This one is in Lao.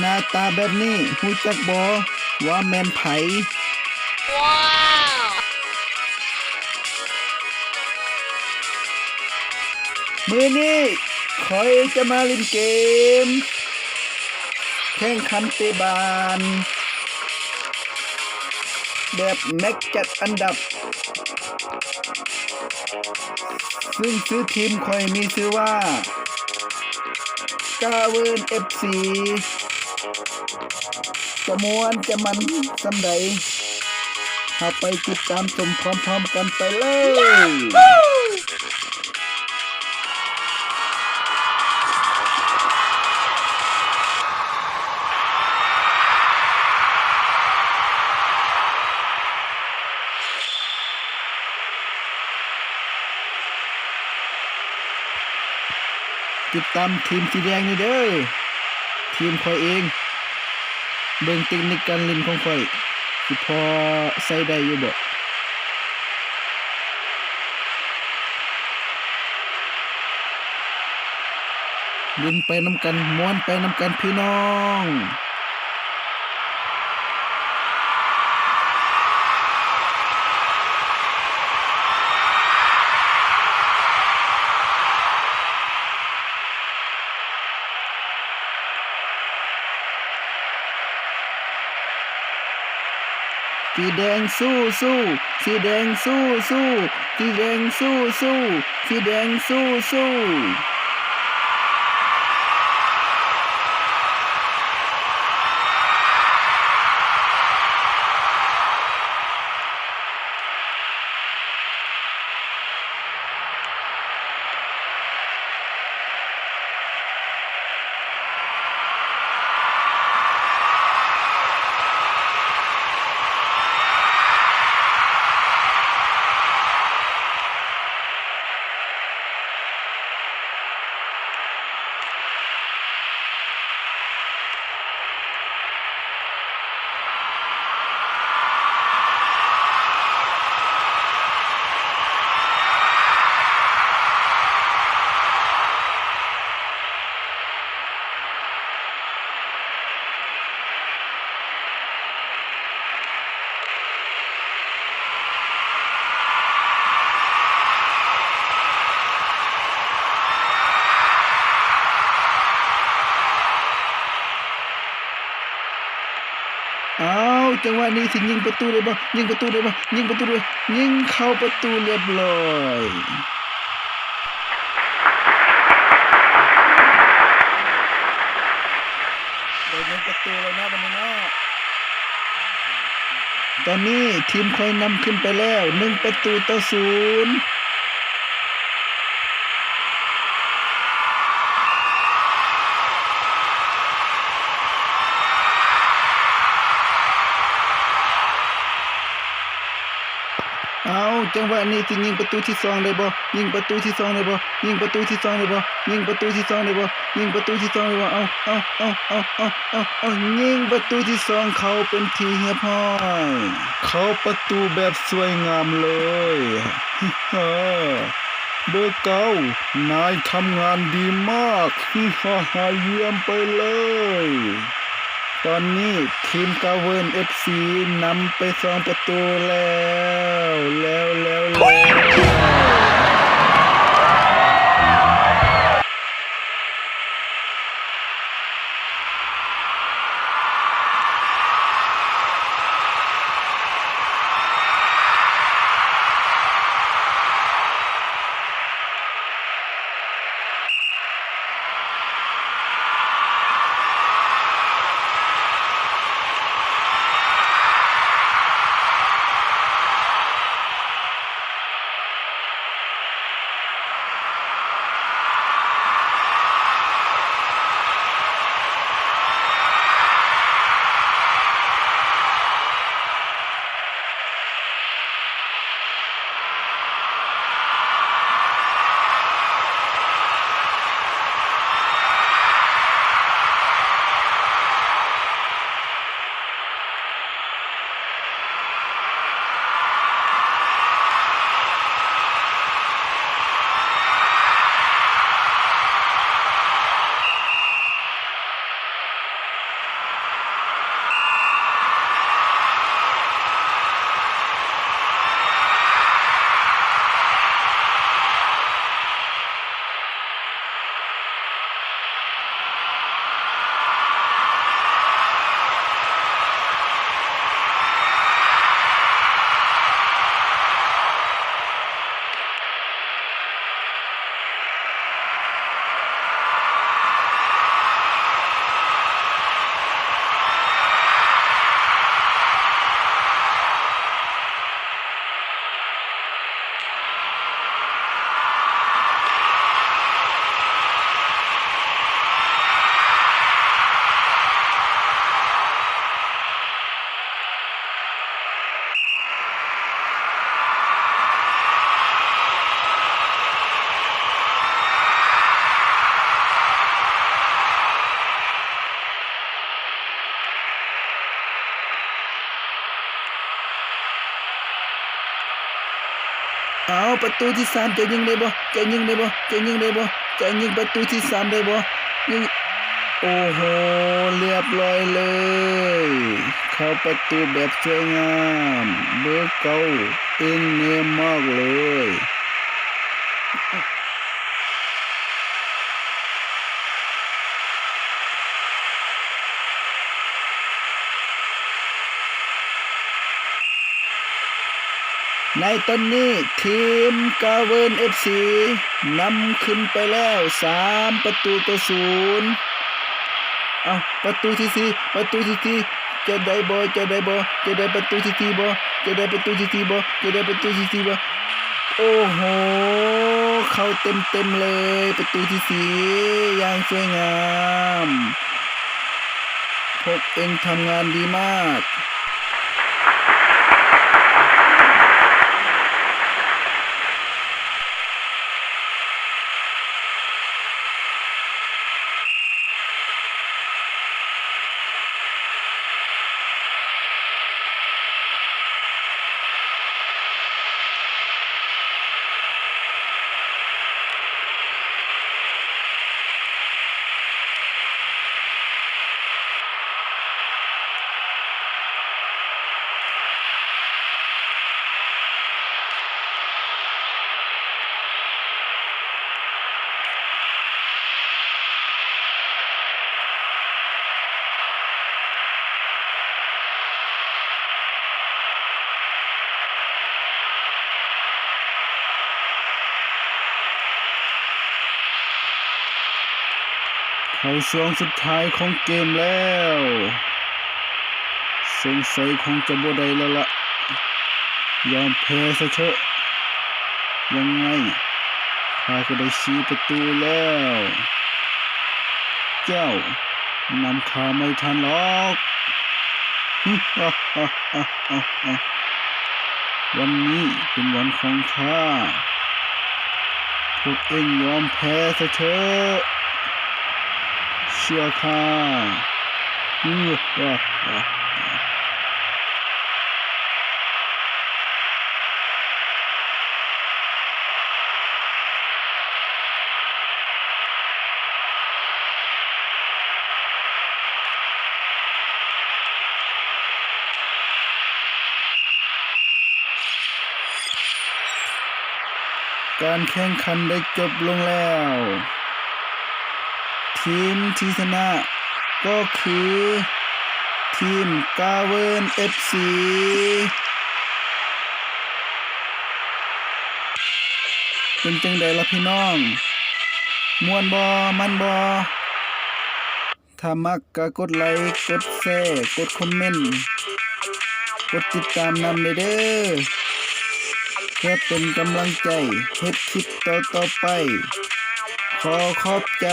ໜ້າຕາແບບນີ້ ຮູ້ຈັກບໍ່ວ່າແມ່ນໃຜ? ມື້ນີ້ຂ້ອຍຈະມາຫຼິ້ນເກມ ແຂ່ງຂັນເຕະບານແບບແມັດຈັດອັນດັບ ຊຶ່ງຊື່ທີມຂ້ອຍມີຊື່ວ່າ ກາເວີນ ເອັຟຊີ ຈະມ່ວນຈະມັນສ່ຳໃດ ເຮົາໄປຕິດຕາມຊົມພ້ອມໆກັນໄປເລີຍ. ຕິດຕາມທີມສີແດງນີ້ເດີ້ ທີມຂ້ອຍເອງ. ເບິ່ງເຕັກນິກການຫຼິ້ນຂອງຂ້ອຍ ຊິພໍໃຊ້ໄດ້ຢູ່ບໍ່? ຫຼິ້ນໄປນຳກັນ ມ່ວນໄປນຳກັນພີ່ນ້ອງ. ສີແດງສູ້ໆ ສີແດງສູ້ໆ ສີແດງສູ້ໆ ສີແດງສູ້ໆ. ອ້າວ ຈັງຫວະນີ້ຊິຍິງປະຕູໄດ້ບໍ່? ຍິງປະຕູໄດ້ບໍ່? ຍິງປະຕູໄດ້ ຍິງເຂົ້າປະຕູລຽບຮ້ອຍ. ໄດ້ຍິງປະຕູແລ້ວເນາະ ບັດນີ້ເນາະ. ຕອນນີ້ທີມຂ້ອຍນຳຂຶ້ນໄປແລ້ວ ໜຶ່ງປະຕູຕໍ່ສູນ. ເອົ້າ ຈັງຫວະນີ້ຊິຍິງປະຕູທີສອງໄດ້ບໍ່? ຍິງປະຕູທີສອງໄດ້ບໍ່? ຍິງປະຕູທີສອງໄດ້ບໍ່? ຍິງປະຕູທີສອງໄດ້ບໍ່? ຍິງປະຕູທີສອງໄດ້ບໍ່? ເອົ້າ ເອົ້າ ເອົ້າ ເອົ້າ ຍິງປະຕູທີສອງເຂົ້າເປັນທີ່ຮຽບຮ້ອຍ. ເຂົ້າປະຕູແບບສວຍງາມເລີຍ. ເບີເກົ້າ ນາຍທຳງານດີມາກ. ຢ້ຽມໄປເລີຍ. ຕອນນີ້ທີມກາເວີນ ເອັຟຊີ ນຳໄປສອງປະຕູແລ້ວ ແລ້ວ ແລ້ວ ແລ້ວ. ເອົາ ປະຕູທີສາມ ຈະຍິງໄດ້ບໍ່? ຈະຍິງໄດ້ບໍ່? ຈະຍິງໄດ້ບໍ່? ຈະຍິງປະຕູທີສາມໄດ້ບໍ່? ຍິງ ໂອ້ໂຫ ລຽບລ້ອຍເລີຍ ເຂົ້າປະຕູແບບສວຍງາມ ເບີເກົ້າ ເກັ່ງແນມມາກເລີຍ. ໃນຕອນນີ້ ທີມກາເວີນເອັຟຊີ ນຳຂຶ້ນໄປແລ້ວ ສາມປະຕູຕໍ່ສູນ. ເອົ້າ ປະຕູທີສີ່ ປະຕູທີສີ່ ຈະໄດ້ບໍ່? ຈະໄດ້ບໍ່? ຈະໄດ້ປະຕູທີສີ່ບໍ່? ຈະໄດ້ປະຕູທີສີ່ບໍ່? ຈະໄດ້ປະຕູທີສີ່ບໍ່? ໂອ້ໂຫ ເຂົ້າເຕັມໆເລີຍ ປະຕູທີສີ່ ຢ່າງສວຍງາມ. ພວກເອັງທຳງານດີມາກ. ເຂົ້າຊ່ວງສຸດທ້າຍຂອງເກມແລ້ວ ສົງໄສຄົງຈະບໍ່ໄດ້ແລ້ວລະ ຍອມແພ້ຊະເຖາະ. ຍັງໄງ ຂ້າກໍໄດ້ສີ່ປະຕູແລ້ວ ເຈົ້ານຳຂ້າໄມ່ທັນຫຼອກ. ວັນນີ້ເປັນວັນຂອງຂ້າ ພວກເອັງຍອມແພ້ຊະເຖາະ ເຊື່ອຂ້າ. ການແຂ່ງຂັນໄດ້ຈົບລົງແລ້ວ. ທີມທີ່ຊະນະກໍຄືທີມກາເວີນເອັຟຊີ. ເປັນຈັ່ງໃດລະພີ່ນ້ອງ? ມ່ວນບໍ່? ມັນບໍ່? ຖ້າມັກກໍກົດໄລ, ກົດແຊ, ກົດຄອມເມັນ, ກົດຕິດຕາມນຳແດ່ເດີ້ ເພື່ອເປັນກຳລັງໃຈເຮັດຄລິບຕໍ່ໆໄປ. ຂໍຂອບໃຈ.